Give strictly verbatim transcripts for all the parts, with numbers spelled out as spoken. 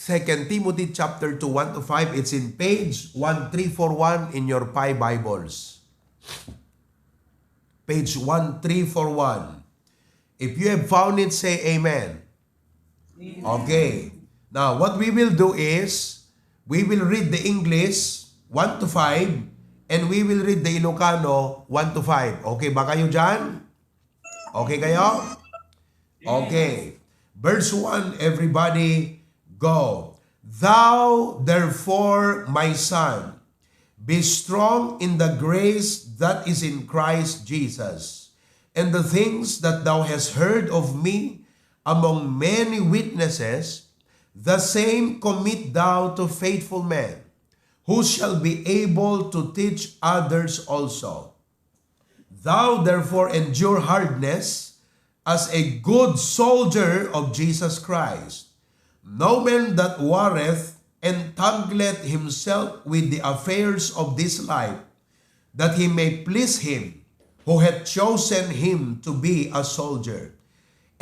Second Timothy chapter two, one to five. It's in page one three four one in your Pi Bibles. Page one three four one. If you have found it, say amen. Okay. Now, what we will do is, we will read the English one to five, and we will read the Ilocano one to five. Okay ba kayo dyan? Okay kayo? Okay. Verse one, everybody, go. Thou, therefore, my son, be strong in the grace that is in Christ Jesus, and the things that thou hast heard of me among many witnesses, the same commit thou to faithful men, who shall be able to teach others also. Thou therefore endure hardness as a good soldier of Jesus Christ. No man that warreth entangleth himself with the affairs of this life, that he may please him who hath chosen him to be a soldier.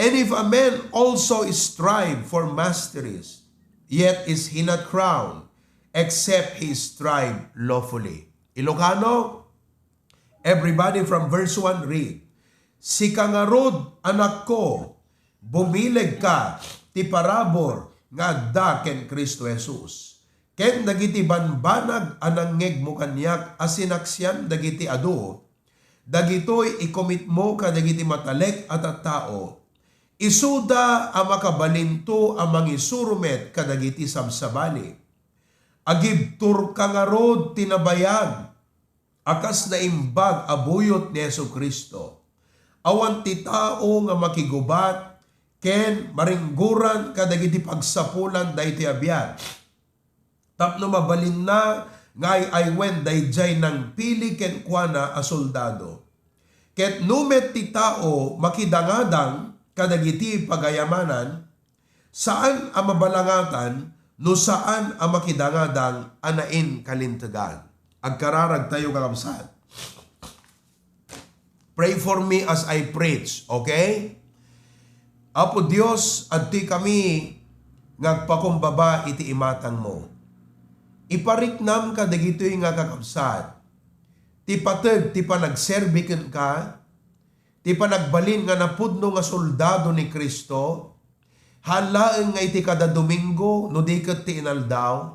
And if a man also strive for masteries, yet is he not crowned, except he strive lawfully. Ilocano, everybody from verse one read, Sika ngarud, anakko, bumilegka ti parabur nga adda ken Cristo Jesus, ken dagiti banbanag a nangngegmo kaniak a sinaksian dagiti adu, dagitoy ikomitmo kadagiti matalek a tattao. Isuda a makabalinto a mangisuro met kadagiti sabsabali. Agibturka ngarud ti nabayag a kas naimbag a buyot ni Jesu-Cristo. Awan ti tao nga makigubat ken maringgoran kadagiti pagsapulan daytoy a biag, tapno mabalinna nga ay-aywen daydiay nangpili kenkuana a soldado. Ket no met ti tao makidangadang kadagiti pagayamanan, saan a mabalangatan no saan a makidangadang a nainkalintegan. Agkararagtayo, kakabsat. Pray for me as I preach, okay? Apo Dios, adtoy kami nga agpakumbaba iti imatangmo. Ipariknam kadagitoy nga kakabsat, ti pateg ti panagserbi kenka, ti panagbalin nga napudno nga soldado ni Cristo, haan laeng nga iti kada Domingo no di ket ti inaldaw,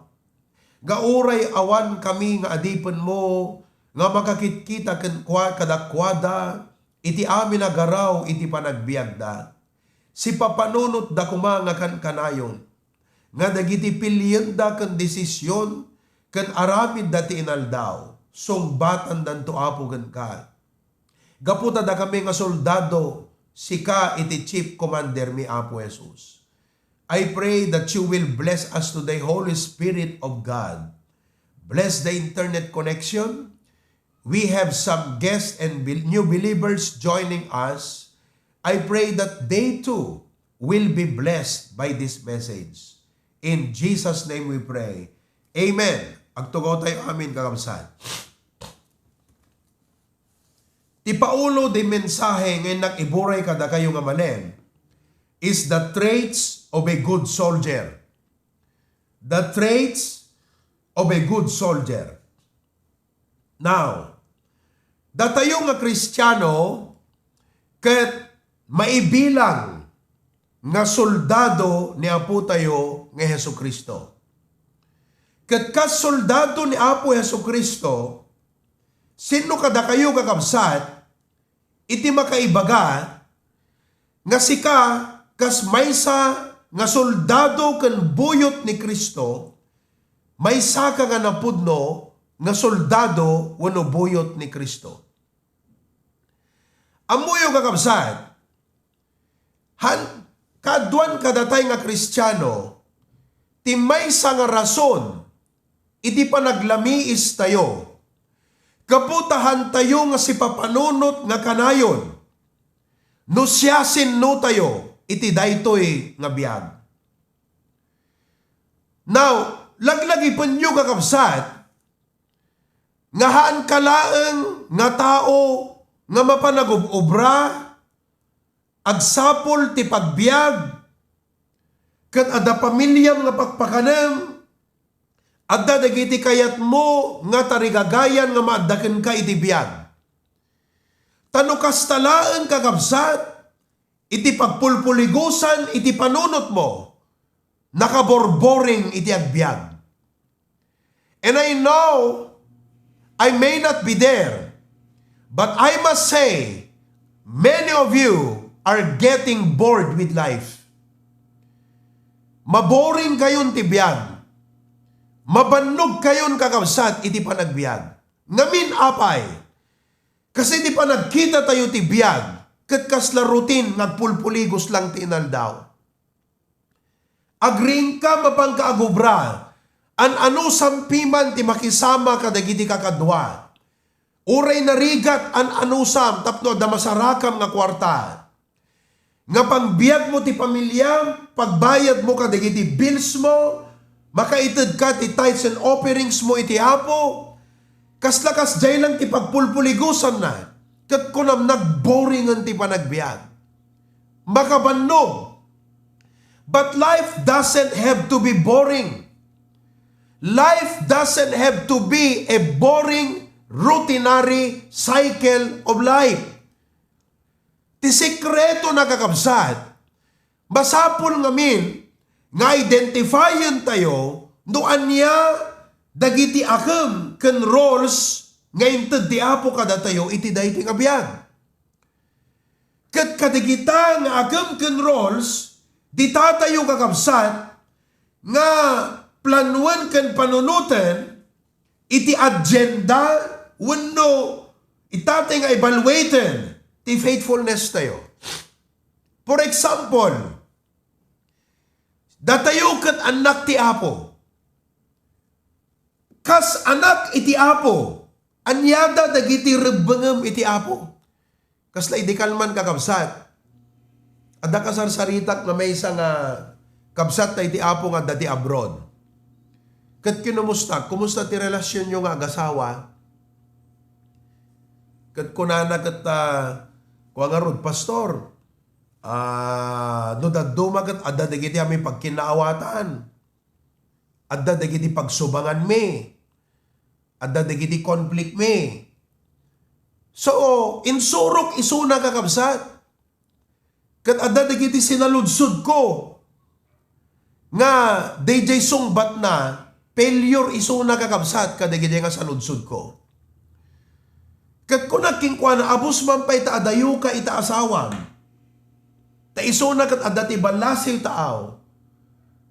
nga uray awan kami nga adipenmo nga makakitkita kenkua-, kadakuada iti amin a garaw iti panagbiagda. Sipapanunotda koma nga kankanayon nga dagiti pilienda ken desision ken aramidda ti inaldaw, sungbatandanto, Apo, kenka. Gapu ta dakami nga soldado, sika iti chief commander mi, Apo Jesus. I pray that you will bless us today, Holy Spirit of God. Bless the internet connection. We have some guests and bel-, new believers joining us. I pray that they too will be blessed by this message. In Jesus' name we pray. Amen. Agtugaw tayo, amen, kakabsat. Ti paulo di mensahe nga innak iburay kadakayo nga malem is the traits of a good soldier. The traits of a good soldier. Now, datayo nga Kristiano ket maibilang nga soldado ni Apo tayo nga Jesu-Cristo. Ket kas soldado ni Apo Jesu-Cristo, sinno kadakayo, kakabsat, iti makaibaga nga sika kas maysa nga soldado ken buyot ni Cristo, maysaka nga napudno nga soldado wenno buyot ni Cristo. Ammoyo, kakabsat, han-, kaaduan kadatay nga Kristiano ti maysa nga rason iti panaglamiistayo, gapu ta hantayo nga sipapanunot nga kanayon no siasinotayo iti daytoy nga biag. Now, laglagipenyo, kakabsat, nga haanka laeng nga tao nga mapan agub-obra, agsapul ti pagbiag, ket adda pamiliam nga pakpakanem, adda dagiti kayatmo nga tarigagayan nga maadda kenka iti biag. Ta no kasta laeng, kakabsat, iti pagpulpuligusan iti panunotmo, nakaborboring iti agbiag. And I know I may not be there, but I must say, many of you are getting bored with life. Maboring kayon ti biag. Mabannog kayon, kakabsat, iti panagbiag. Ngamin apay? Kasi ti panagkita tayo ti biag, ket kasla routine nga agpulpuligos lang ti inaldaw. Agriingka, mapanka agubra, an-anusam piman ti makisama kadagiti kakadua. Uray narigat, an-anusam tapno adda masarakam nga kuarta. Nga pangbiagmo ti pamiliam, pagbayadmo kadagiti billsmo, makaitedka ti tithes and offerings mo iti Apo, kasla kasdiay lang ti pagpulpuligusanna, ket kunam, nagboringen ti panagbiag. Makabannog. But life doesn't have to be boring. Life doesn't have to be a boring, routinary cycle of life. Ti sekreto, kakabsat, masapul ngamin nga identifientayo no ania dagiti akem ken roles nga inted ti Apo kadatayo iti daytoy nga biag. Ket kadagita nga akem ken roles, ditatayo, kakabsat, nga planuen ken panunoten iti agenda wenno itatay nga evaluaten ti faithfulness tayo. For example, datayo ket annak ti Apo. Kas anak iti Apo, aniada dagiti rebbengem iti Apo? Kasla idi kalman, kakabsat, adda kasarsaritak nga maysa nga kabsat ta iti Apo nga adda ti abroad. Ket kinumusta? Kumusta ti relasyonyo nga agasawa? Ket kunana ket, ah, kua ngarud, "Pastor, ah, no dadduma ket adda dagiti amin pagkinaawatan. Adda dagiti pagsubanganmi. Adda dagiti conflict mi." So, insurok isuna, kakabsat. Ket adda dagiti sinaludsodko nga daydiay sungbatna, failure isuna, kakabsat, kadagiti nga saludsodko. Ket kunak kenkuana, "Abus man pay ta adayoka ita asawam. Ta isuna ket adda ti ballasiw taaw.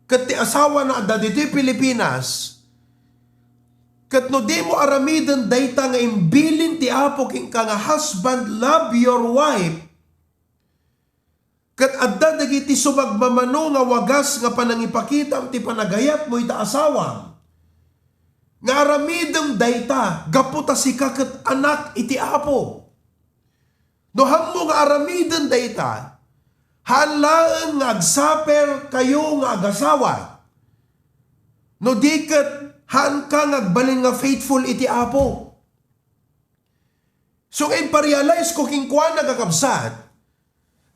Ket ti asawana adda ditoy Pilipinas. Ket no dimo aramiden dayta nga imbilin ti Apo kenka nga, 'Husband, love your wife,' ket adda dagiti sumagmamano nga wagas nga panangipakitam ti panagayatmo ita asawam, nga aramidem dayta gapu ta sika ket anak iti Apo. No haanmo nga aramiden dayta, haan laeng nga agsaperkayo nga agasawa. No di ket, haanka nga agbalin nga faithful iti Apo." So, nga imparealize ko kenkuana, kakabsat,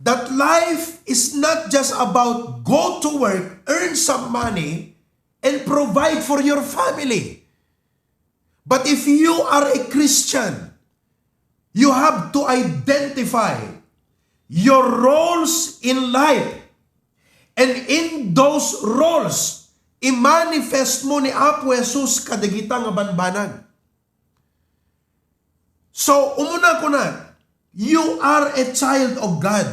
that life is not just about go to work, earn some money, and provide for your family. But if you are a Christian, you have to identify your roles in life. And in those roles, i-manifest mo ni Apo Jesus kadagita nga banbanag. So, umuna kunak, you are a child of God.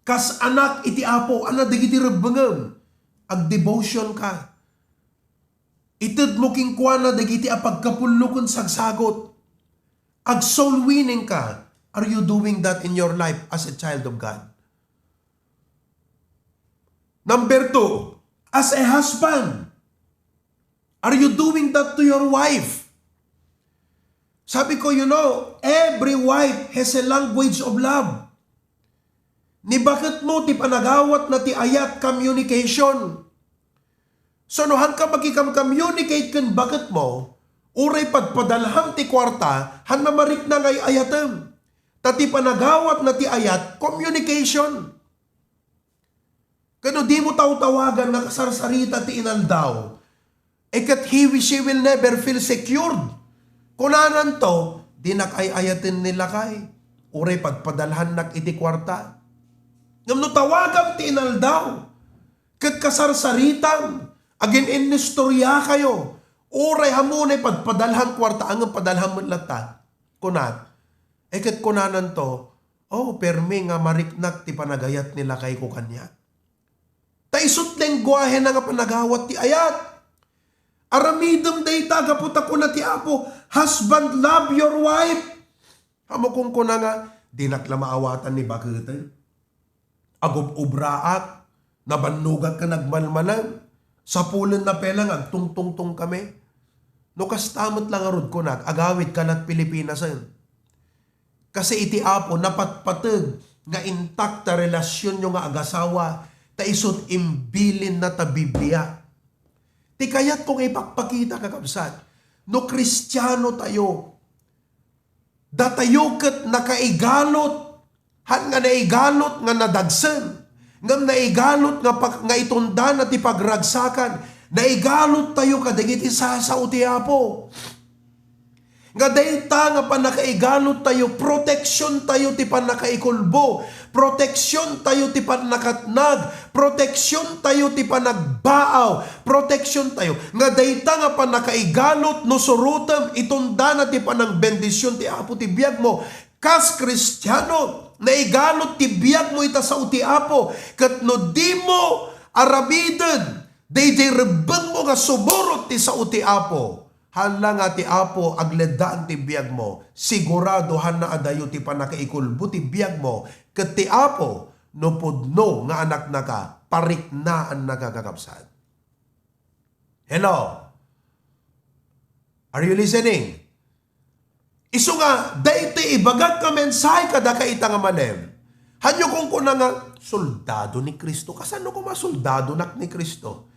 Kas anak iti Apo, ania dagiti rebbengem? Agdevotion ka. Itedmo kenkuana dagiti a pagkapullo ken sagsagut. Ag-soul winning ka. Are you doing that in your life as a child of God? Number two, as a husband, are you doing that to your wife? Sabi ko, you know, every wife has a language of love. Ni baketmo ti panagawatna ti ayat, communication. So, no haanka makikam-communicate ken baketmo, uray padpadalham ti kuarta, haan marikna nga ay-ayatem. Ta ti panagawatna ti ayat, communication. Ket no dimo tawtawagan nga kasarsarita ti inaldaw, e ket he, she will never feel secured. Kunananto, dinak ay-ayaten ni lakay, uray padpadalhannak iti kuarta. Ngem no tawagam ti inaldaw, ket kasarsaritam, agin-inistoriakayo, uray ammo ni padpadalhan kuarta, ngem padalhan met latta. Kunak, e ket kunananto, "Oh, permi nga mariknak ti panagayat ni lakayko kaniak." Ta isut' lengguahena nga panagawat ti ayat. Aramidem dayta gapu ta kuna ti Apo, "Husband, love your wife." Ammo kunkuna nga, "Dinak la maawatan ni baketen. Agub-ubraak, nabannogak ken agmalmalem. Sapulenna pay la nga agtungtungtong kami." No kasta met la ngarud kunak, agawidka la't Pilipinasen. Kasi iti Apo, napatpateg nga intakta relasionyo nga agasawa, ta isut' imbilinna ta Biblia. Ti kayatko nga ipakpakita, kakabsat, no Kristiano tayo, datayo ket nakaigalut, han nga naigalut nga nadagsen, ngem naigalut nga pag-, nga itundana ti pagragsakan, naigalut tayo kadagiti sasao ti Apo. Nga dayta nga pannakaigalut tayo, proteksyon tayo ti pannakaikulbo, proteksyon tayo ti pannakatnag, proteksyon tayo ti panagbaaw, proteksyon tayo. Nga dayta nga pannakaigalut, no surotem, itundana ti panangbendisyon ti Apo ti biagmo. Kas Kristiano, naigalut ti biagmo ita sao ti Apo, ket no dimo aramiden daydiay rebbengmo nga sumurot ti sao ti Apo, hala nga ti Apo agleddaan ti biagmo, sigurado hanna adayo ti pannakaikulbo ti biagmo, ket ti Apo, no pudno nga anaknaka, pariknaannaka, kakabsat. Hello? Are you listening? Isu nga, daytoy ibagak nga mensahe kadaka ita nga malem. Hanyo kunkuna nga, "Soldado ni Cristo." Kasano koma soldadonak ni Cristo?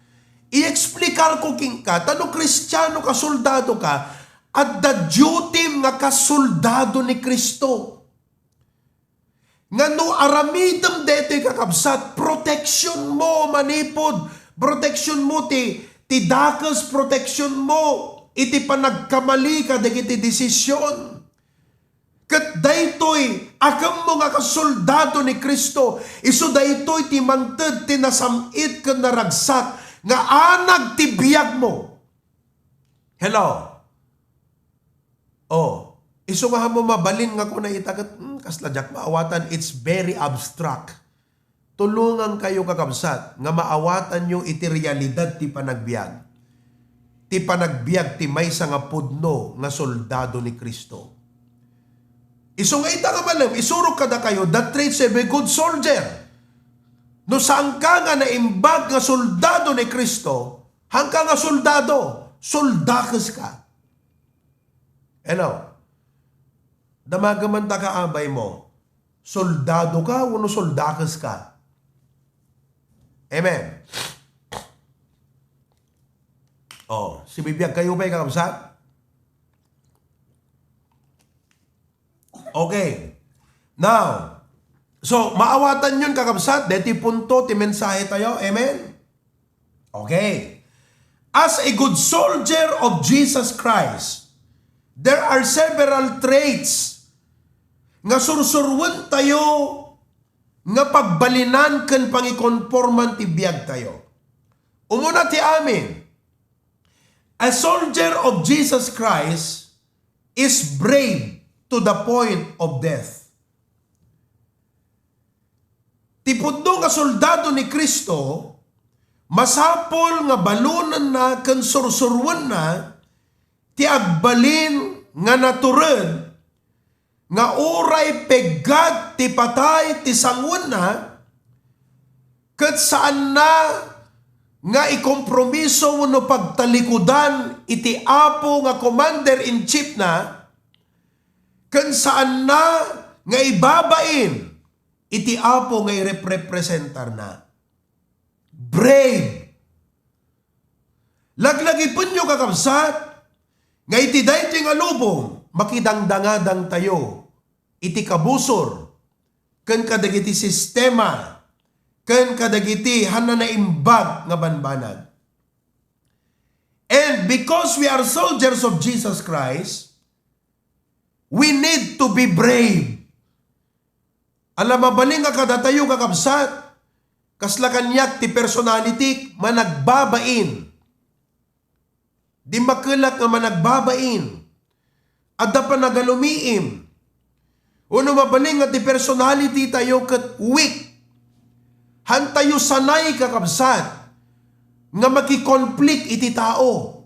I-explikarko kenka, ta no Kristiano ka, soldado ka, adda duty nga kasoldado ni Cristo. Nga no aramidem daytoy, kakabsat, proteksyon mo manipud, proteksyon mo ti, ti dakes, proteksyon mo iti panagkamali kadagiti desisyon. Ket daytoy, akemmo nga kasoldado ni Cristo, isu daytoy ti mangted ti nasam-it ken naragsak nga anag ti biagmo. Hello? Oh, isu nga ammo mabalin nga kuna ita ket, "Hmm, kasla diak maawatan," it's very abstract. Tulongankayo, kakabsat, nga maawatanyo iti realidad ti panagbiag. Ti panagbiag ti maysa nga pudno nga soldado ni Cristo. Isu nga ita nga malem, isurok kadakayo the traits of a good soldier. No saanka nga naimbag nga soldado ni Cristo, hanka nga soldado, soldakes ka. Hello? Damagen man ta ka, abay mo. Soldado ka wenno soldakes ka? Amen. Oh, sibibiag kayo pay, kakabsat? Okay. Now, so, maawatanyon, kakabsat, deti punto ti mensahe tayo. Amen? Okay. As a good soldier of Jesus Christ, there are several traits nga sursuruentayo nga pagbalinan ken pangikonporman ti biagtayo. Umuna ti amin, a soldier of Jesus Christ is brave to the point of death. Ti pudno nga soldado ni Cristo, masapul nga balonenna ken sursuruenna ti agbalin nga natured nga uray peggad ti patay ti sanguenna, ket saanna nga ikompromiso wenno pagtalikudan iti Apo nga Commander-in-Chief-na, ken saanna nga ibabain iti Apo nga ireprepresentarna. Brave. Laglagipenyo, kakabsat, nga iti daytoy nga lubong, makidangdangadangtayo iti kabusor ken kadagiti sistema ken kadagiti haanna naimbag nga banbanag. And because we are soldiers of Jesus Christ, we need to be brave. Ala, mabalin nga kadatayo, kakabsat, kasla kaniak ti personality, managbabain. Dimmakelak nga managbabain. Adda panagalumiim. Wenno mabalin nga ti personality tayo ket weak. Haantayo sanay, kakabsat, nga makikonflict iti tao.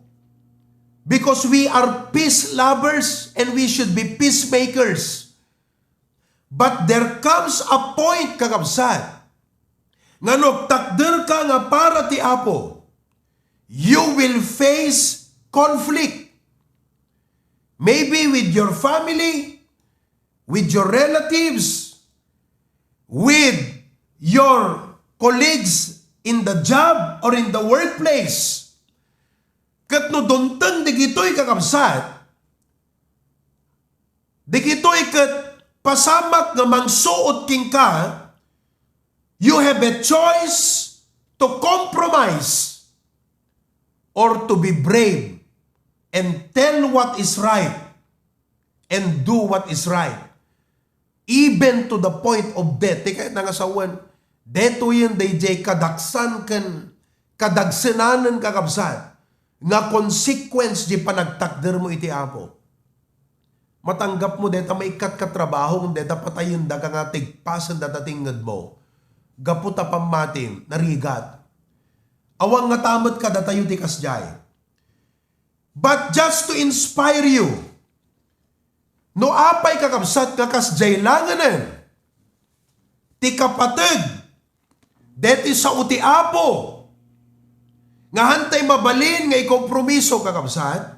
Because we are peace lovers and we should be peacemakers. But there comes a point, kakabsat, nga no agtakderka nga para ti Apo, you will face conflict. Maybe with your family, with your relatives, with your colleagues in the job or in the workplace. Ket no dumteng digitoy, kakabsat, digitoy ket pasamak nga mangsuot kenka, you have a choice to compromise or to be brave and tell what is right and do what is right, even to the point of death. Ti kayatna nga sawen, detoyen dayjay kadaksan ken kadagsenanen, kakabsat, nga consequence di panagtakdermo iti Apo. Matanggapmo dayta maikkat ka trabaho, ngem dayta patayendaka nga tigpasen dayta tingngedmo gapu ta pammatim, narigat. Awan ngata met kadatayo ti kasdiay. But just to inspire you, no apay, kakabsat, nga kasdiay langenen ti kapateg deti sao ti Apo nga haantay mabalin nga ikompromiso, kakabsat,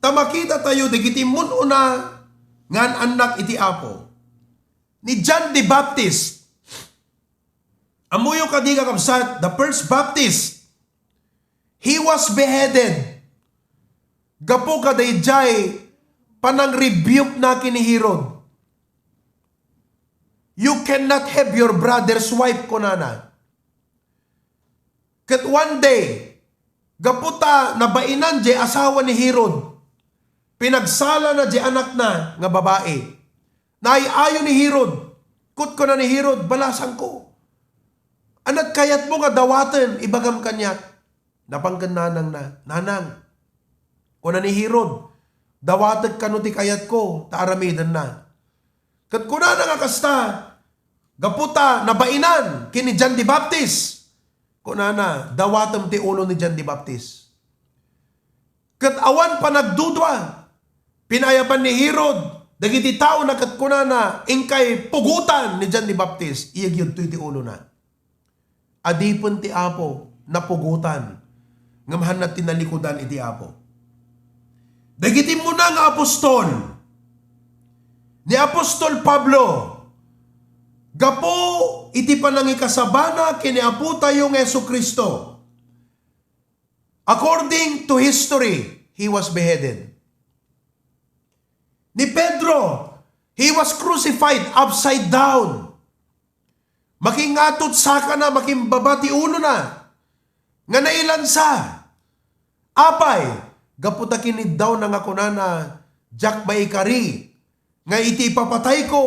ta makita tayo dagiti immun-una nga an-annak iti Apo. Ni John the Baptist, ammoyo kadi, kakabsat, the first Baptist, he was beheaded gapu kadaydiay panangrebuke na ken ni Herod. "You cannot have your brother's wife," kunana. Ket one day, gapu ta nabainan jay asawa ni Herod, pinagsalana jay anakna nga babai. Naay-ayo ni Herod. Kutkuna ni Herod, "Balasangko. Ania ti kayatmo nga dawaten, ibagam kaniak?" Napan ken nanangna, "Nanang," kuna ni Herod, "dawatek kano ti kayatko ta aramidenna." Ket kunana nga kasta, gapu ta nabainan ken ni John the Baptist, kunana, "Dawatem ti ulo ni John the Baptist." Ket awan panagdudua, pinayaban ni Herod dagiti taona ket kunana, "Inkay pugotan ni John the Baptist, iyagyudtoy ti ulona." Adipen ti Apo napugotan, ngem haanna tinalikudan iti Apo. Dagiti immuna nga apostol, ni apostol Pablo, gapu iti panangikasabana ken ni Apotayo nga Jesu-Cristo, according to history, he was beheaded. Ni Pedro, he was crucified upside down. Makingatot sakana, makimbaba ti ulona, nga nailansa. Apay, gapu ta kiniddawna nga kunana, "Diak maikari nga iti ipapatayko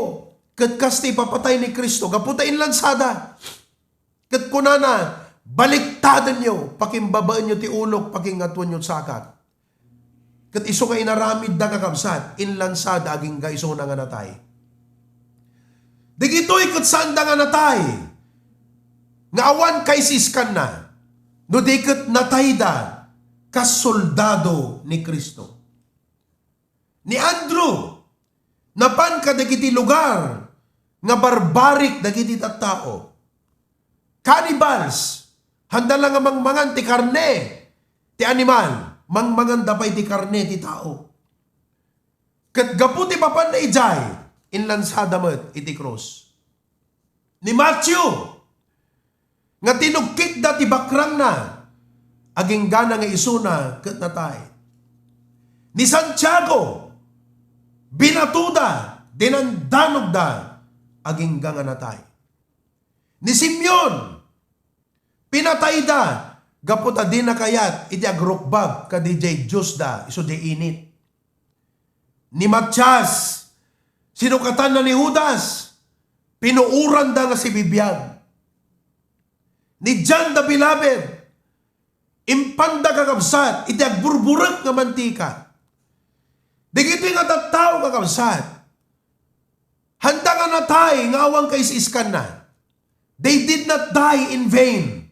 ket kas ti ipapatay ni Cristo," gapu ta inlansada. Ket kunana, "Baliktadenyo, pakimbabaenyo ti ulok, pakingngatoenyo ti sakak." Ket isu nga inaramidda, kakabsat, inlansada agingga isuna nga natay. Dagitoy ket saanda nga natay nga awan kaisiskanna, no di ket natayda kas soldado ni Cristo. Ni Andrew, napan kadagiti lugar nga barbarik dagiti tattao. Cannibals, haanda la nga mangmangan ti karne ti animal, mangmanganda pay ti karne ti tao. Ket gapu ti mapanna idiay, inlansada met iti krus. Ni Matthew, nga tinugkitda ti bakrangna, aginggana nga isuna ket natay. Ni Santiago, binatoda, dinandanogda, agingga nga natay. Ni Simeon, pinatayda gapu ta dina kayat iti agrukbab kadi jay Diosda isu jay init. Ni Matias, sinukatanna ni Judas, pinuoranda nga sibibiag. Ni John the Beloved, impanda, kakabsat, iti agburburek nga mantika. Dagitoy nga tattao, kakabsat, handa nga natay nga awan kais-iskanna. They did not die in vain.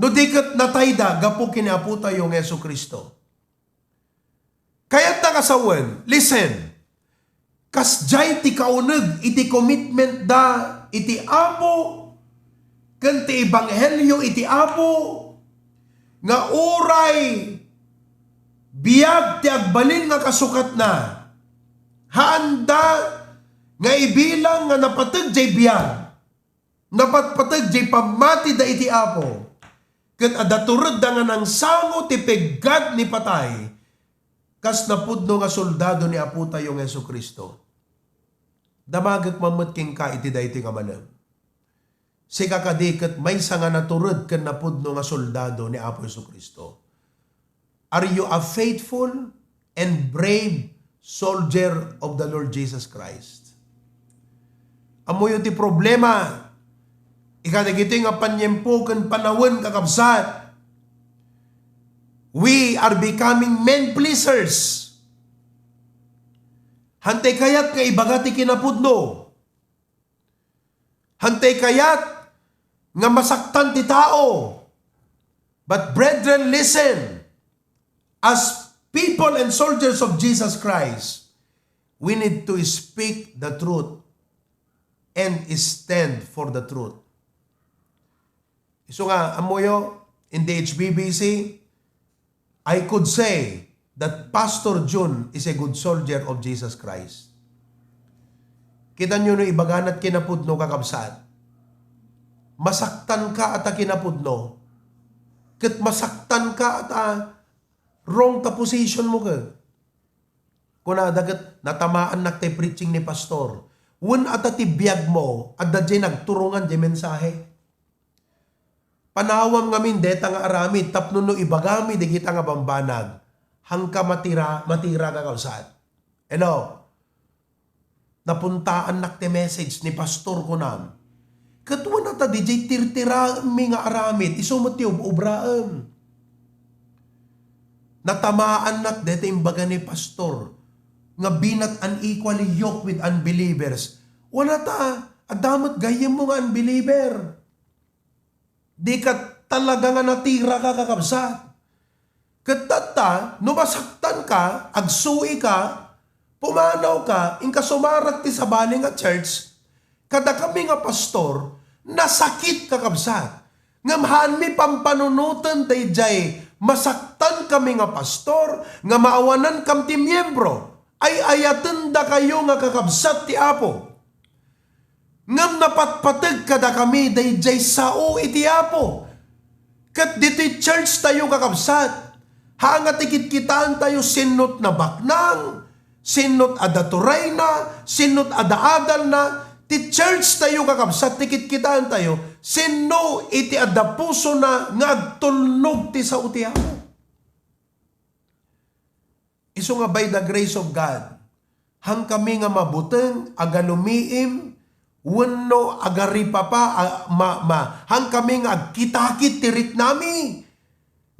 No di ket natayda gapu ken ni Apotayo nga Jesu-Cristo. Kayatna nga sawen, listen, kasdiay ti kauneg iti commitment da iti Apo ken ti ebanghelio iti Apo, nga uray biag ti agbalin nga kasukatna, haanda nga ibilang nga napateg jay biag. Napatpateg jay pammatida iti Apo, ket adda turedda nga nangsango ti peggad ni patay, kas napudno nga soldado ni Apotayo nga Jesu-Cristo. Damagek man met kenka iti daytoy nga malem. Sika kadi ket maysa nga natured ken napudno nga soldado ni Apo Jesu-Cristo. Are you a faithful and brave soldier of the Lord Jesus Christ? Ammoyo ti problema, ikadagitoy nga paniempo ken panawen, kakabsat. We are becoming men pleasers. Hantay kayat nga ibaga ti kinapudno. Hantay kayat nga masaktan ti tao. But brethren, listen. As people and soldiers of Jesus Christ, we need to speak the truth and stand for the truth. Isu nga, ammoyo, in the H B B C, I could say that Pastor Jun is a good soldier of Jesus Christ. Kita nyo no ibaganat kinapudno, kakabsat. Masaktan ka ata kinapudno. Ket masaktan ka ata wrong ta position mo ke. Kunada ket, "Natamaannak ti preaching ni Pastor." Wen ata ti biag mo, adda jay nagturongan jay mensahe. Panawam ngamin deta nga aramid tapno no ibagami dagita nga bambanag, hangka matira, matira, kakabsat. Hello? Napuntaannak ti message ni Pastor, kunam. Ket wen ata dijay tirtiraemmi nga aramid, isu met ti ub-ubraem. Natamaannak deta imbaga ni Pastor nga be not unequally yoked with unbelievers. Wen ata, adda met gayyemmo nga unbeliever. Dika talaga nga natiraka, kakabsat. Ket tatta, no masaktan ka, agsui ka, pumanaw ka, inka sumarak ti sabali nga church, kadakami nga pastor, nasakit, kakabsat. Ngem haanmi pampanunoten daydiay masaktan kami nga pastor, nga maawanankam ti miembro. Ay-ayatendakayo nga kakabsat ti Apo. Ngem napatpateg kadakami daydiay sao iti Apo. Ket ditoy church tayo, kakabsat, haan nga ti kitkitaentayo sinno ti nabaknang, sinno ti adda turayna, sinno ti adda adalna. Ti church tayo, kakabsat, ti kitkitaentayo sinno iti adda pusona nga agtulnog ti sao ti Apo. Isu nga by the grace of God, haankami nga mabuteng, agalumiim, wenno agaripapa, a, ma, ma, haankami nga agkitakit ti riknami,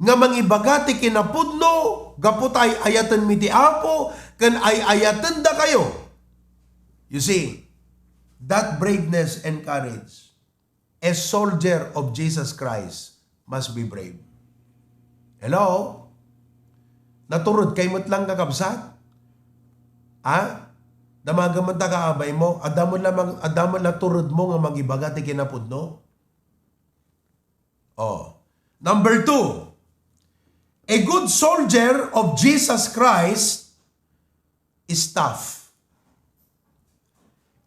nga mangibaga ti kinapudno, gapu ta ay-ayatenmi ti Apo, ken ay-ayatendakayo. You see, that braveness and courage, a soldier of Jesus Christ must be brave. Hello? Natured kay met lang, kakabsat? Ha? Damagen man ta kaabay mo, adda met la mang-, adda met la tured mo nga magibaga ti kinapudno? Oh. Number two, a good soldier of Jesus Christ is tough.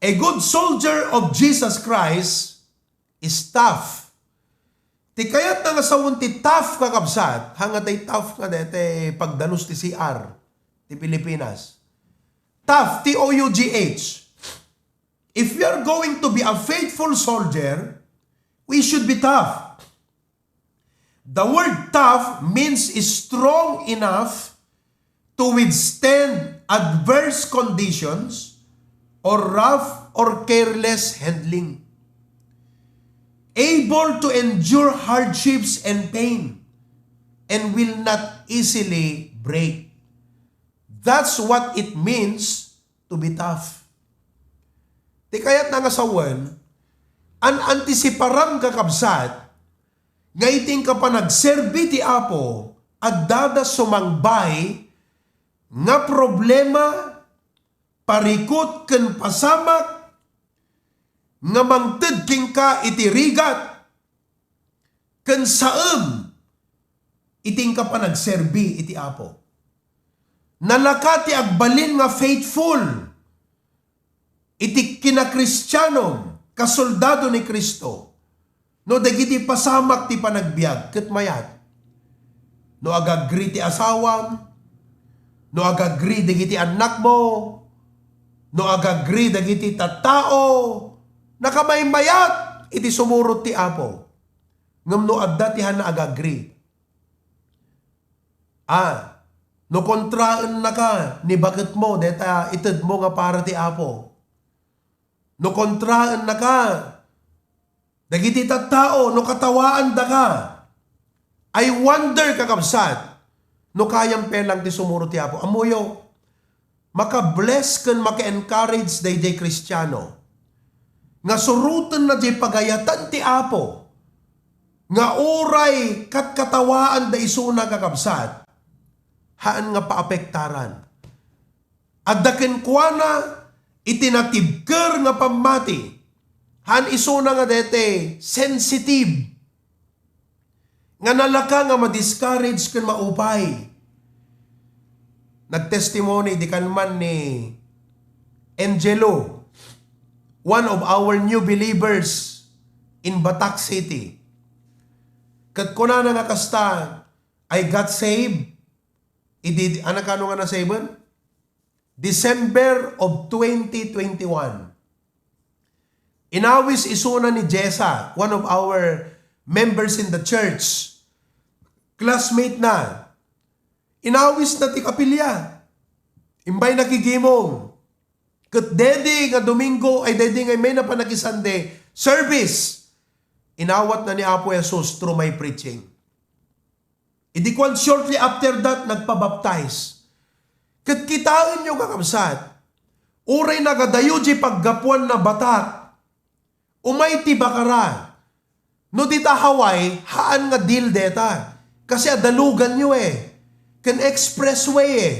A good soldier of Jesus Christ is tough. Ti kayatna nga sawen ti tough, kakabsat, haan nga tay tough nga dayta pagdalus ti C R ti Pilipinas. Tough, T O U G H. If we are going to be a faithful soldier, we should be tough. The word tough means strong enough to withstand adverse conditions or rough or careless handling. Able to endure hardships and pain and will not easily break. That's what it means to be tough. Ti kayatna nga sawen, an-antisiparam, kakabsat, nga iti inka panagserbi ti Apo, adda da sumangbay nga problema, parikut ken pasamak nga mangted kenka iti rigat ken saem iti inka panagserbi iti Apo. Nalaka ti agbalin nga faithful iti kinakristianom, kasoldado ni Cristo, no dagiti pasamak ti panagbiag ket mayat. No agagri ti asawam, no agagri dagiti annakmo, no agagri dagiti tattao, nakamaymayat iti sumurot ti Apo. Ngem no adda ti haanna agagri, a, no kontraennaka ni baketmo deta itedmo nga para ti Apo, no kontraennaka dagiti tattao, no katawaandaka, I wonder, kakabsat, no kayam pay lang ti sumurot ti Apo. Ammoyo, maka-bless ken maka-encourage daydiay Kristiano nga surotenna diay pagayatan ti Apo nga uray katkatawaanda isuna, kakabsat, haan nga paapektaran. Adda kenkuana iti natibker nga pammati. Haan isuna nga dayta sensitive nga nalaka nga ma-discourage ken maupay. Nagtestimony di kanman ni Angelo, one of our new believers in Batac City. Ket kunana nga kasta, "I got saved." Idi, ano kano nga nasaven? December of twenty twenty-one. Inawis isuna ni Jessa, one of our members in the church. Classmate na. Inawis na ti kapilya. Imbay nakigimong. Ket daydi nga Domingo, ay daydi nga immay na panakiSunday service, inawat na ni Apo Jesus through my preaching. Idi kuan, shortly after that, nagpabaptize. Ket kitaenyo, kakabsat, uray nagadayo diay paggapuanna Batac, umay ti Bacara. No dita Hawaii, haan nga deal deta. Kasi adda luganyo eh. Ken expressway eh.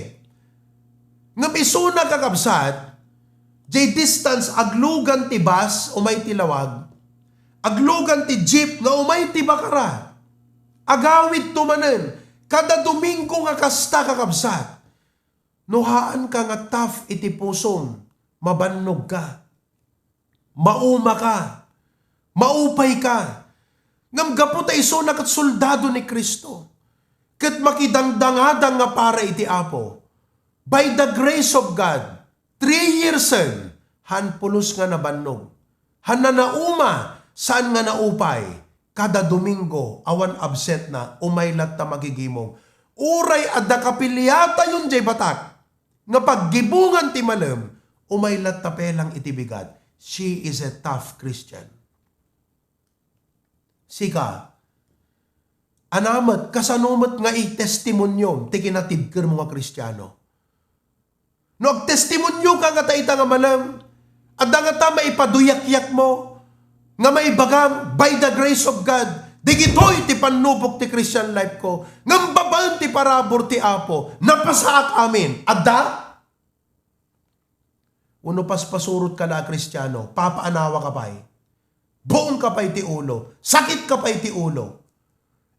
Ngem isuna, kakabsat, diay distance, aglugan ti bus umay ti lawag, aglugan ti jeep nga umay ti Bacara. Agawidto manen, kada Domingo nga kasta, kakabsat. No haanka nga tough iti pusom, mabannogka. Maumaka, maupayka. Ngem gapu ta isuna ket soldado ni Cristo, ket makidangdangadang nga para iti Apo, by the grace of God, three yearsen, haan pulos nga nabannog. Haan nga nauma, saan nga naupay. Kada Domingo, awan absent na, umay latta makigimong. Uray adda kapiliatayon diay Batac nga paggibongan ti malem, umay latta pelang iti bigat. She is a tough Christian. Sika, ania met, kasano met nga i-testimoniom ti kinatibkermo nga Kristiano? No agtestimonioka nga ta ita nga malem, adda ngata maipaduyakyakmo nga maibagam, by the grace of God, dagitoy ti pannubok ti Christian life ko, ngem babaen ti parabur ti Apo, napasaak amin. Adda? Wenno paspasurotka la a Kristiano, papaanawaka pay. Buongka pay ti ulo, sakitka pay ti ulo.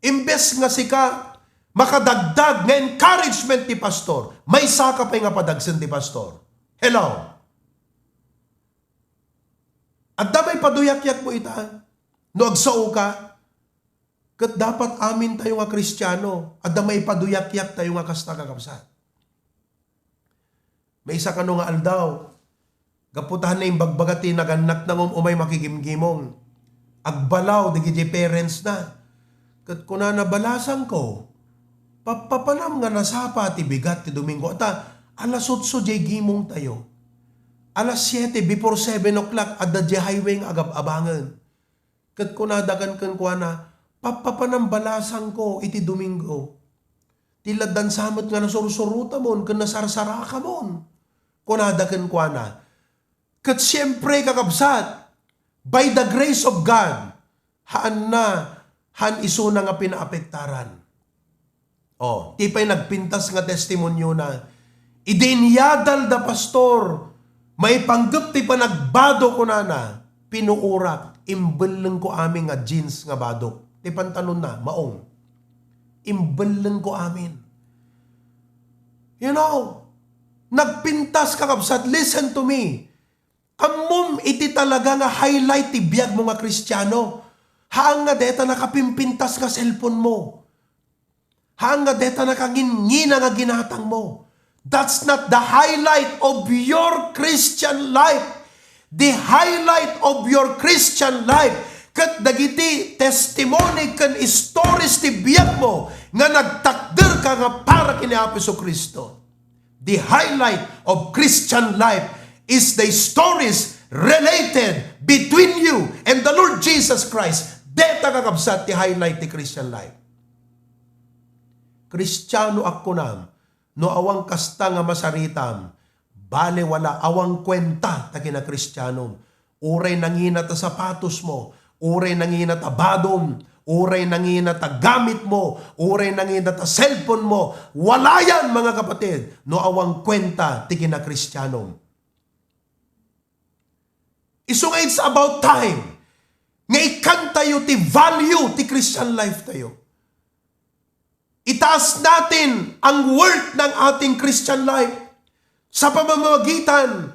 Imbes nga sika makadagdag nga encouragement ti pastor, maysaka pay nga padagsen ti pastor. Hello? Adda maipaduyakyakmo ita? No agsaoka, ket dapat amintayo nga Kristiano, adda maipaduyakyaktayo nga kasta, kakabsat. Maysa kano nga aldaw, Gapu ta naimbagbaga ti nagannakna ngem umay makigimgimong. Agbalaw dagiti parents na. Ket kunana, "Balasangko, pappapanam nga nasapa ti bigat ti Domingo. Ata, alas otso diay gimong tayo. Alas siete, before seven o'clock, adda diay highway nga agab-abangen." Ket kunada ken kenkuana, "Pappapanam balasangko iti Domingo. Ti laddan sa met nga nasursurutamon ken nasarsarakamon." Kunada kenkuana, ket siempre, kakabsat, by the grace of God, haanna, haan isuna nga pinaapektaran. Oh, ti pay nagpintas nga testimoniona. Idi inyadal da pastor, maipanggep ti panagbado, kunana, "Pinuorak, imbellengko amin nga jeans nga badok." Ti pantalonna, maong. "Imbellengko amin." You know, nagpintas, kakabsat, listen to me. Ammom iti talaga nga highlight ti biag mo nga Kristiano. Haan nga deta nakapimpintas nga cellphone mo. Haan nga deta nakangingina nga ginatang mo. That's not the highlight of your Christian life. The highlight of your Christian life, ket dagiti testimony ken stories ti biag mo nga nagtakder ka nga para ken ni Apo Jesu-Cristo. The highlight of Christian life is the stories related between you and the Lord Jesus Christ. Deta, kakabsat, ti highlight ti Christian life. Kristianoak, kunam, no awan kasta nga masaritam, bale wala, awan kuenta ta kinakristianom. Uray nangina ta sapatos mo, uray nangina ta badom, uray nangina ta gamit mo, uray nangina ta cellphone mo, wala yan, mga kapatid, no awan kuenta ti kinakristianom. Isu nga it's about time nga ikkantayo ti value ti Christian life tayo. Itaas natin ang worth ng ating Christian life sa pamamagitan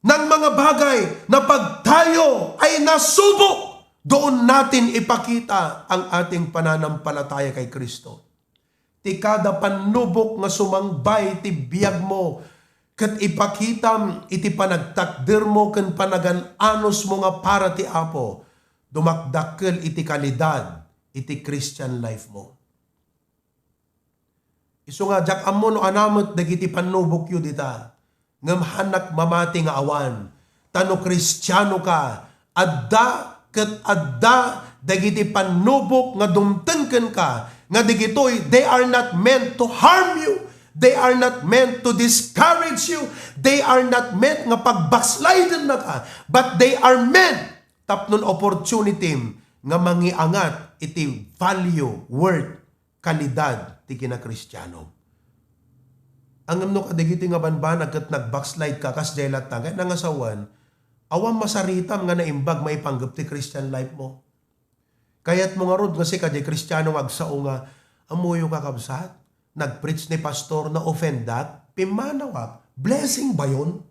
ng mga bagay na pag tayo ay nasubok, doon natin ipakita ang ating pananampalataya kay Kristo. Ti kada pannubok nga sumangbay ti biag mo, ket ipakitam iti panagtakder mo ken panagan-anos mo nga para ti Apo, dumakdakkel iti kalidad iti Christian life mo. Isu nga, diak ammo no ania met dagiti pannubokyo dita, ngem haanak mamati nga awan. Ta no Kristiano ka, adda ket adda dagiti pannubok nga dumteng kenka, nga dagitoy, they are not meant to harm you. They are not meant to discourage you. They are not meant nga pagbackslidennaka, but they are meant tapno opportunity nga mangiangat iti value, worth, kalidad ti kinakristiano. Ngem no kadagiti nga banbanag ket nag-backslide ka, kasdiay latta nga nangasawen, awan masaritam nga naimbag maipanggep ti Christian life mo. Kayat mo ngarud nga sika diay Kristiano nga agsao nga, "Ammoyo, kakabsat, nag-preach ni pastor, na-offendak, pimmanawak." Blessing ba yon?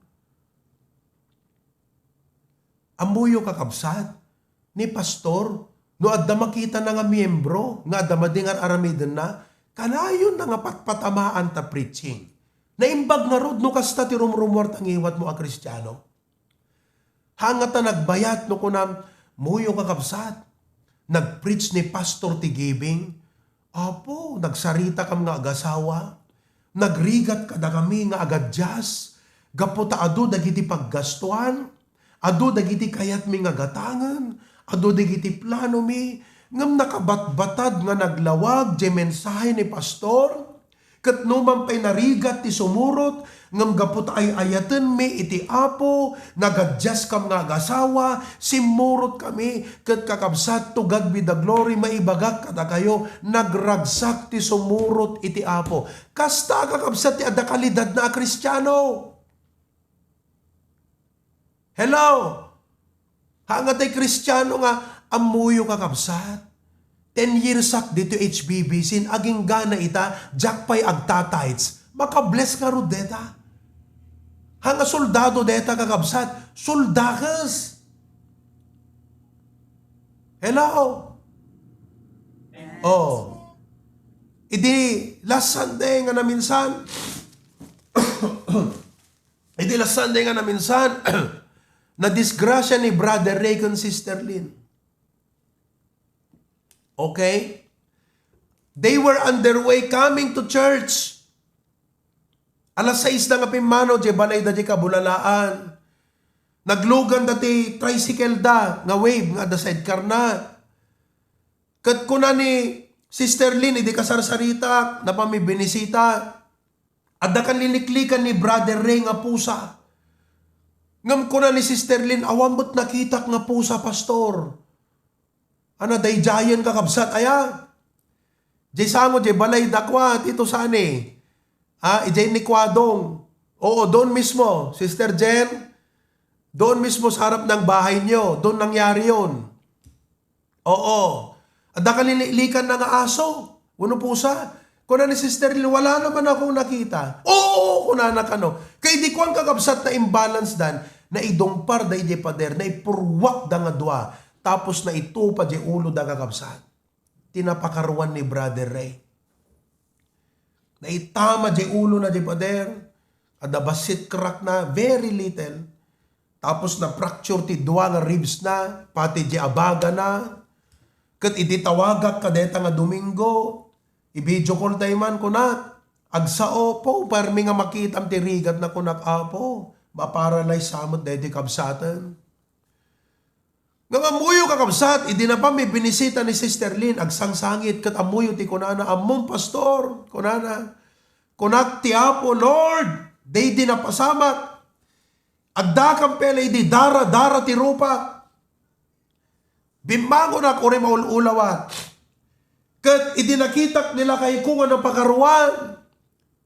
Ammoyo, kakabsat, ni pastor, no adda makitana nga miembro nga adda madi nga ar-aramidenna, kanayonna nga patpatamaan ta preaching. Naimbag ngarud no kasta ti rumrumuar ta ngiwat mo a Kristiano. Haan nga ta nagbayat no kunam, "Ammoyo, kakabsat, nag-preach ni pastor ti giving." Apo, nagsaritakam nga agasawa, nagrigat kadakami nga agadias, gapu ta adu dagiti paggastuan, adu dagiti kayatmi nga gatangen, adu dagiti planomi, ngem nakabatbatad nga naglawag diay mensahe ni pastor, ket numan pay narigat ti sumurot, ngem gapu ta ay-ayatenmi iti Apo, nagadiaskam nga agasawa, simmurotkami, ket kakabsat, to God be the glory, maibagak kadakayo, nagragsak ti sumurot iti Apo. Kasta, kakabsat, ti adda kalidadna a Kristiano. Hello? Haan nga tay Kristiano nga, "Ammoyo, kakabsat, ten yearsak ditoy H B B C, agingga na ita, diak pay agta-tithes." Maka-bless ngarud deta. Haan nga soldado deta, kakabsat, soldakes. Hello? Oh. Idi last Sunday nga naminsan, idi Ti last Sunday nga naminsan, nadisgrasya ni Brother Ray ken Sister Lynn. Okay? They were on their way coming to church. Alas sais da nga pimmanaw, diay balayda diay kabulalaan. Nagluganda ti tricycle da, nga Wave, nga adda sidecar na. Ket kuna ni Sister Lynn, idi kasarsaritak, napan mi binisita, adda kalliliklikan ni Brother Ray nga pusa. Ngem kuna ni Sister Lynn, "Awan met nakitak nga pusa, Pastor." Ana, daydiayen, kakabsat, aya? Diay sango, diay balayda, kua, Tito Sani. Ha, idiay ni Kuadong. Oo, doon mismo, Sister Jen. Doon mismo sa harap ng bahay niyo. Doon nangyari yun. Oo. Adda kalliliklikan na nga aso. Wenno pusa. Kuna ni Sister Lynn, "Wala naman akong nakita." "Oo," kunana kano. Kay idi kuan, kakabsat, na-imbalance dan, naidungpar da idiay pader, naipurwak da nga dua, tapos naitupa diay ulo da, kakabsat. Ti napakaruan ni Brother Ray. Naitama diay ulo na diay pader, adda bassit crack na, very little. Tapos na-fracture ti dua nga ribs na, pati diay abaga na. Ket idi tawagak kadayta nga Domingo, i-video call tayo man, kunak, "Agsao, Apo, permi nga makitam ti rigat na," kunak, "Apo, ma-paralyze sa met daytoy kabsaten." Ngem ammoyo, kakabsat, idi napan mi binisita ni Sister Lynn, agsangsangit, ket ammoyo ti kunana, "Ammom, Pastor," kunana, kunak, "Ti Apo, Lord, daydi napasamak. Addakam pay la idi dara-dara ti rupak. Bimmangonak uray maul-ulawak. Ket idi nakitak ni lakayko nga napakaruan,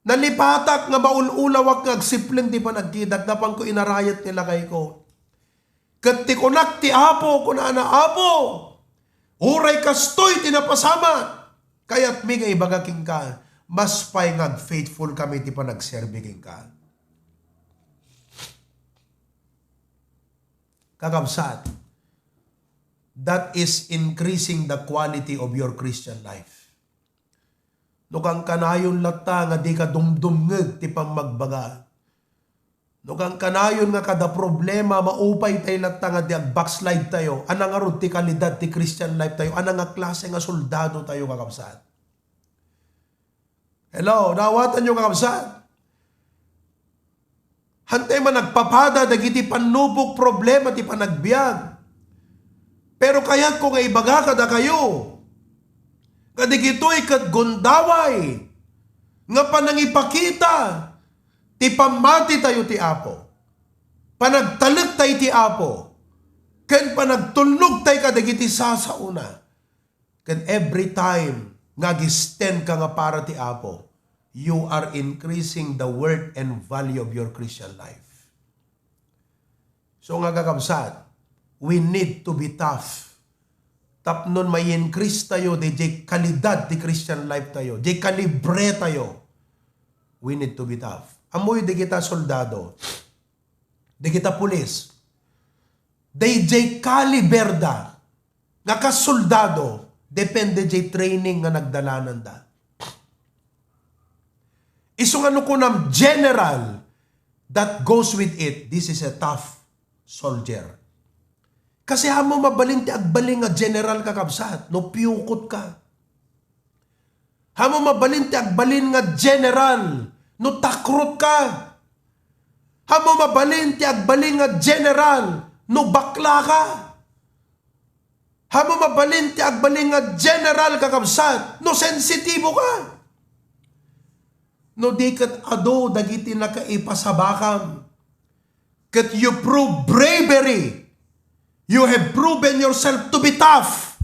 nalipatak nga maul-ulawak nga agsipleng ti panagkitak, napanko inarayat ni lakayko. Ket ti kunak ti Apo, kunana, Apo, uray kastoy ti napasamak, kayatmi nga ibaga kenka, mas pay nga agfaithful kami ti panagserbi kenka." Kakabsat, that is increasing the quality of your Christian life. No kankanayon latta nga dika dumdumngeg ti pammagbaga, no kankanayon nga kada problema, maupay tay latta nga di ag-backslide tayo, ana ngarud ti kalidad ti Christian life tayo, ana nga klase nga soldado tayo, kakabsat? Hello, naawatan niyo, kakabsat? Hantay man nagpapada dagiti pannubok, problema ti panagbiag. Pero kayatko nga ibaga kadakayo nga dagitoy ket gundaway nga panangipakita ti pammati tayo ti Apo, panagtalek tay ti Apo, ken panagtulnog tay kadagiti sasaona. Ken every time nga ag-stand ka nga para ti Apo, you are increasing the worth and value of your Christian life. So nga, kakabsat, we need to be tough. Tapno ma-increase tayo, di jay kalidad ti Christian life tayo, jay kalibre tayo, we need to be tough. Ammoyo dagita soldado, dagita pulis, dayjay kaliberda nga kas soldado, depende jay training nga nagdalananda. Isu nga no kunam general, that goes with it, this is a tough soldier. Kasi ammom mabalin ti agbalin nga general, kakabsat, no piukot ka. Ammom mabalin ti agbalin nga general no takrot ka. Ammom mabalin ti agbalin nga general no bakla ka. Ammom mabalin ti agbalin nga general, kakabsat, no sensitibo ka. No di ket adu dagiti nakaipasabakam, ket you prove bravery. You have proven yourself to be tough.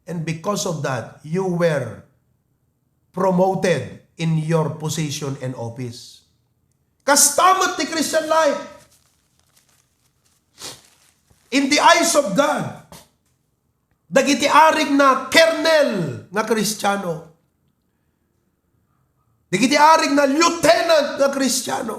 And because of that, you were promoted in your position and office. Kasta met ti Christian life. In the eyes of God, dagiti arigna, kernel nga Kristiano. Dagiti arigna, lieutenant nga Kristiano.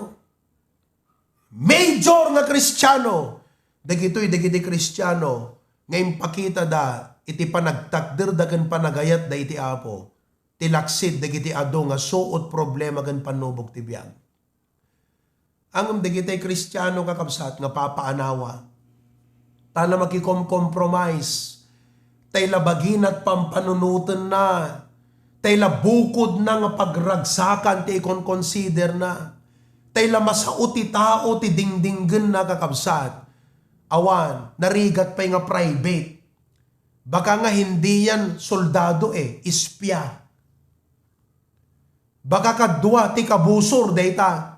Major nga Kristiano. Dagitoy dagiti Kristiano nga impakitada iti panagtakderda ken panagayatda iti Apo, ti laksid dagiti adu nga suot, problema ken pannubok ti biag. Ngem dagiti Kristiano, kakabsat, nga papaanawa, ta la makikomkompromise, tay la baginat pampanunotenna, tay la bukodna nga pagragsakan ti ikonkonsiderna, tay la masao ti tao ti dingdinggenna, kakabsat. Awan, narigat pay nga private. Baka nga hindi yan soldado eh, espia. Baka kadua ti kabusor dayta.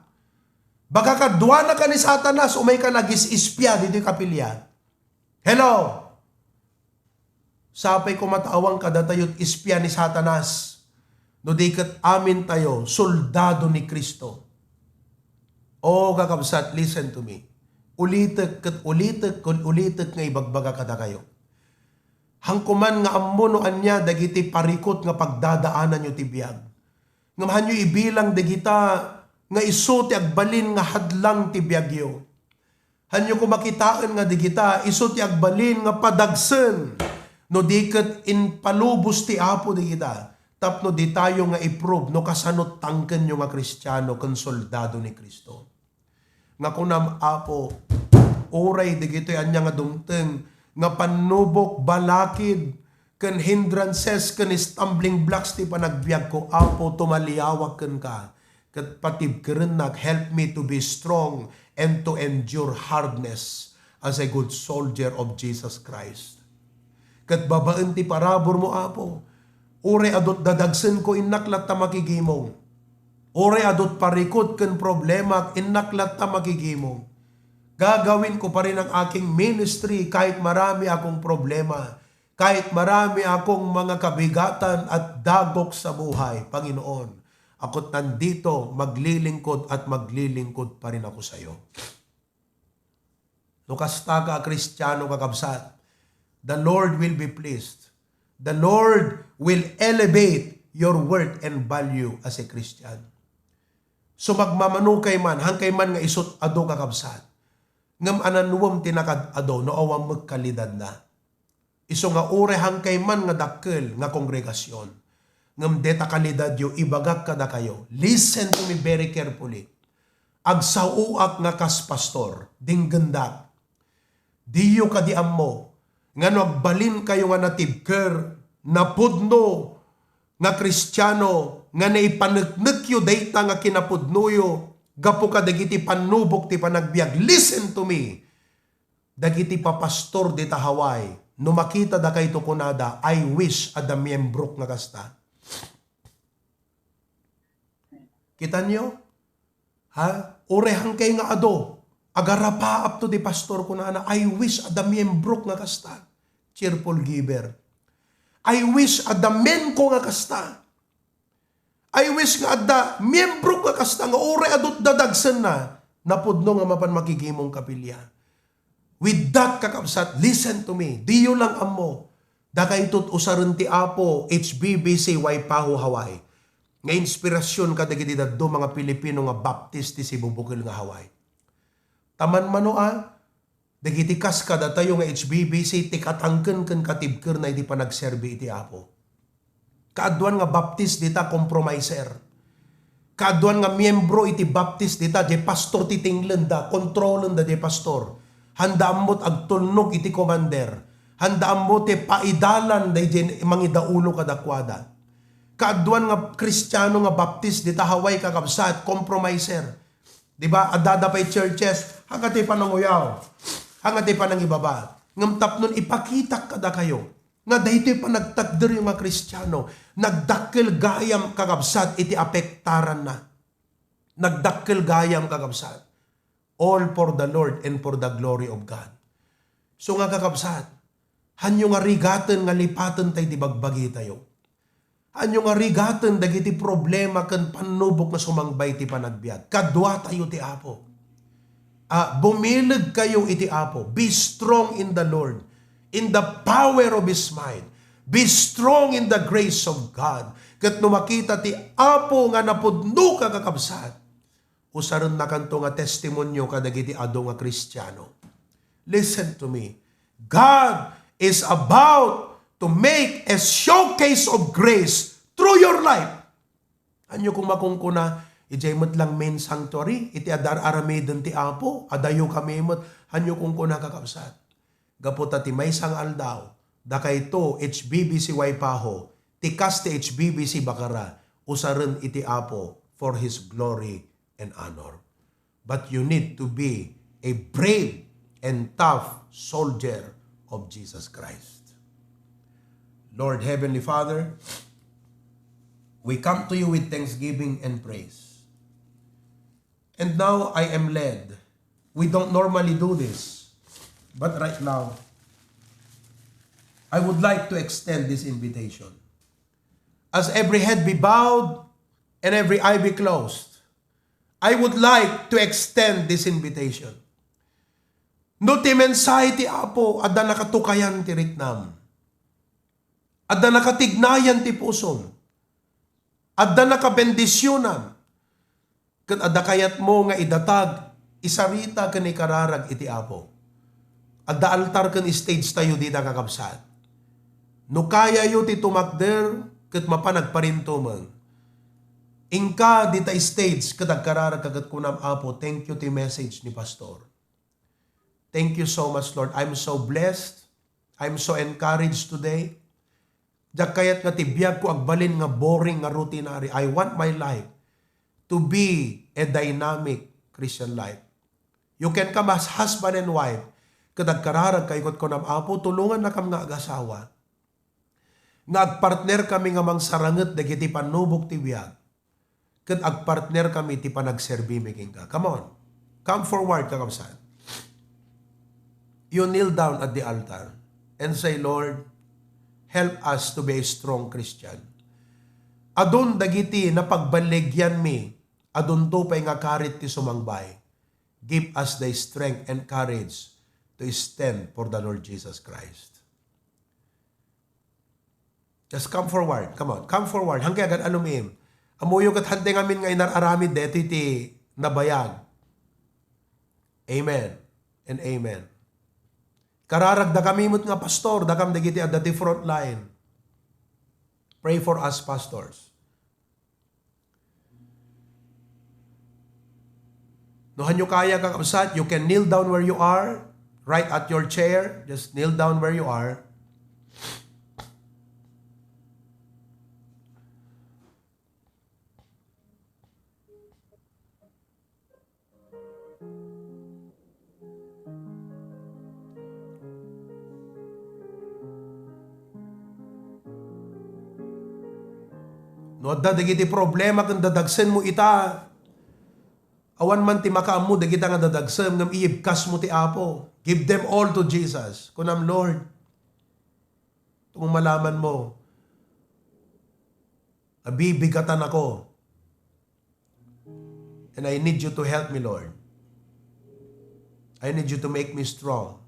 Baka kadua na ka ni Satanas, umay ka nagis-espia ditoy kapilya. Hello? Sapay koma ta awan kadatayo ti espia ni Satanas. No di ket amin tayo, soldado ni Cristo. Oh, kakabsat, listen to me. Ulitek ket ulitek ket ulitek nga ibagbaga kadakayo. Hanko man nga ammo no ania dagiti parikut nga pagdadaananyo ti biag. Ngem hanyo ibilang dagita nga isu ti agbalin nga hadlang ti biagyo. Hanyo koma kitaen nga dagita isu ti agbalin nga padagsen no di ket impalubos ti Apo dagita tapno ditayo nga i-prove no kasano tangkenyo nga Kristiano ken soldado ni Cristo. Nga kunam, Apo, uray dagitoy ania nga dumteng nga pannubok, balakid, ken hindrances, ken stumbling blocks ti panagbiagko, Apo, tumaliawak kenka, ket patibkerennak, help me to be strong and to endure hardness as a good soldier of Jesus Christ. Ket babaen ti paraburmo, Apo, uray adut dadagsenko, innak latta makigimong. Uray adut parikut ken problemak, innak latta makigimong. Gagawin ko pa rin ang aking ministry kahit marami akong problema, kahit marami akong mga kabigatan at dagok sa buhay. Panginoon, ako't nandito, maglilingkod at maglilingkod pa rin ako sa iyo. No kasta ka a Kristiano, kakabsat, the Lord will be pleased. The Lord will elevate your worth and value as a Christian. So, magmamano kay man, hangkay man nga isut adu, kakabsat. Ngem ananwem ti nakad-adu no awan met kalidadna. Isu nga uray hangkay man nga dakkel nga kongregasyon, ngem deta kalidadyo, ibagak kadakayo, listen to me very carefully. Agsaoak nga kas pastor, dinggendak. Diyo kadi ammo nga no agbalinkayo nga natibker, napudno nga Kristiano, nga naipaneknekyo dayta nga kinapudnoyo gapu kadagiti pannubok ti panagbiag. Listen to me. Dagiti papastor dita Hawaii, no makita dakayto, kunada, "I wish adda miembrok nga kasta." Kitanyo? Ha? Uray hangkay nga adu, agarapaapto di pastor, kunana, "I wish adda miembrok nga kasta." Cheerful giver. "I wish adda menko nga kasta." I wish nga adda miembro nga kasta nga uray adut dadagsenna, napudno nga mapan makigimong kapilya. With that, kakabsat, listen to me. Diyo lang ammo, dakayto't usaren ti Apo, H B B C Waipahu, Hawaii, nga inspirasyon kadagiti dadduma nga Pilipino nga Baptist ti sibubukel nga Hawaii. Taman mano a, Dagiti kas kadatayo nga H B B C ti katangken ken katibkerna iti panagserbi iti Apo. Kaaduan nga Baptist dita, compromiser. Kaaduan nga miembro iti Baptist dita, jay pastor ti tinglenda, kontrolenda jay pastor. Handa ammot agtulnog iti commander. Handa ammo ti paidalan dayjay mangidaulo kadakuada. Kaaduan nga Kristiano nga Baptist dita Hawaii, kakabsat, compromiser. Di ba? Addada pay churches, hangkatay pananguyaw, hangkatay panangibaba. Ngem tapnon ipakitak kadakayo nga daytoy panagtakderyo nga Kristiano, nagdakkel gayam, kakabsat, iti apektaranna. Nagdakkel gayam, kakabsat. All for the Lord and for the glory of God. So nga, kakabsat, hanyo nga rigaten nga lipaten tay di bagbagitayo. Hanyo nga rigaten dagiti problema ken pannubok nga sumangbay ti panagbiag. Kaduatayo ti Apo. Ah, bumilegkayo iti Apo. Be strong in the Lord, in the power of His might. Be strong in the grace of God. Ket no makita ti Apo nga napudno ka, kakabsat, usarennakanto nga testimonio kadagiti adu nga Kristiano. Listen to me. God is about to make a showcase of grace through your life. Hanyo koma kunkuna, Idiay met lang main sanctuary, iti adda ar-aramiden ti Apo, adayo kami met, hanyo kunkuna, kakabsat. Gapu ta ti maysa nga aldaw, dakayto, H B B C Waipahu, ti kas ti H B B C Bacara, usaren iti Apo for His glory and honor. But you need to be a brave and tough soldier of Jesus Christ. Lord, Heavenly Father, we come to you with thanksgiving and praise. And now I am led. We don't normally do this, but right now, I would like to extend this invitation. As every head be bowed and every eye be closed, I would like to extend this invitation. No ti mensahe ti Apo, adda nakatukayan ti riknam. Adda nakatignayan ti pusom. Adda nakabendisionam. Ket adda kayatmo nga idatag, isarita ken ikararag iti Apo. Adda altar ken stage tayo dita, kakabsat. No kayayo ti tumakder ket mapan agparintumeng, inka dita stage ket agkararag ka ket kunam, "Apo, thank you ti message ni Pastor. Thank you so much, Lord. I'm so blessed. I'm so encouraged today." Diak kayat nga ti biagko agbalin nga boring nga routinary. I want my life to be a dynamic Christian life. You can come as husband and wife. Ket agkararag kayo ket kunam, "Apo, tulongannakam nga agasawa nga agpartner kami nga mangsaranget dagiti pannubok ti biag, ket agpartner kami ti panagserbimi kenka." Come on. Come forward, kakabsat. You kneel down at the altar and say, "Lord, help us to be a strong Christian. Adun dagiti napagballigianmi, adunto pay nga karit ti sumangbay. Give us the strength and courage to stand for the Lord Jesus Christ." Just come forward. Come on. Come forward. Hangkay agad alumim. Ammoyo ket hanteng amin nga inar-aramid deti ti nabayag. Amen and amen. Kararag dakami met nga pastor, dakam dagiti adda ti front line. Pray for us, pastors. No, hanyo kaya, kakabsat, you can kneel down where you are, right at your chair. Just kneel down where you are. No adda dagiti problema ken dadagsenmo ita, awan man ti makaammo dagita nga dadagsem, ngem iyibkasmo ti Apo. Give them all to Jesus. Kunam, "Lord, tungod malamanmo, abibigatan ako. And I need you to help me, Lord. I need you to make me strong.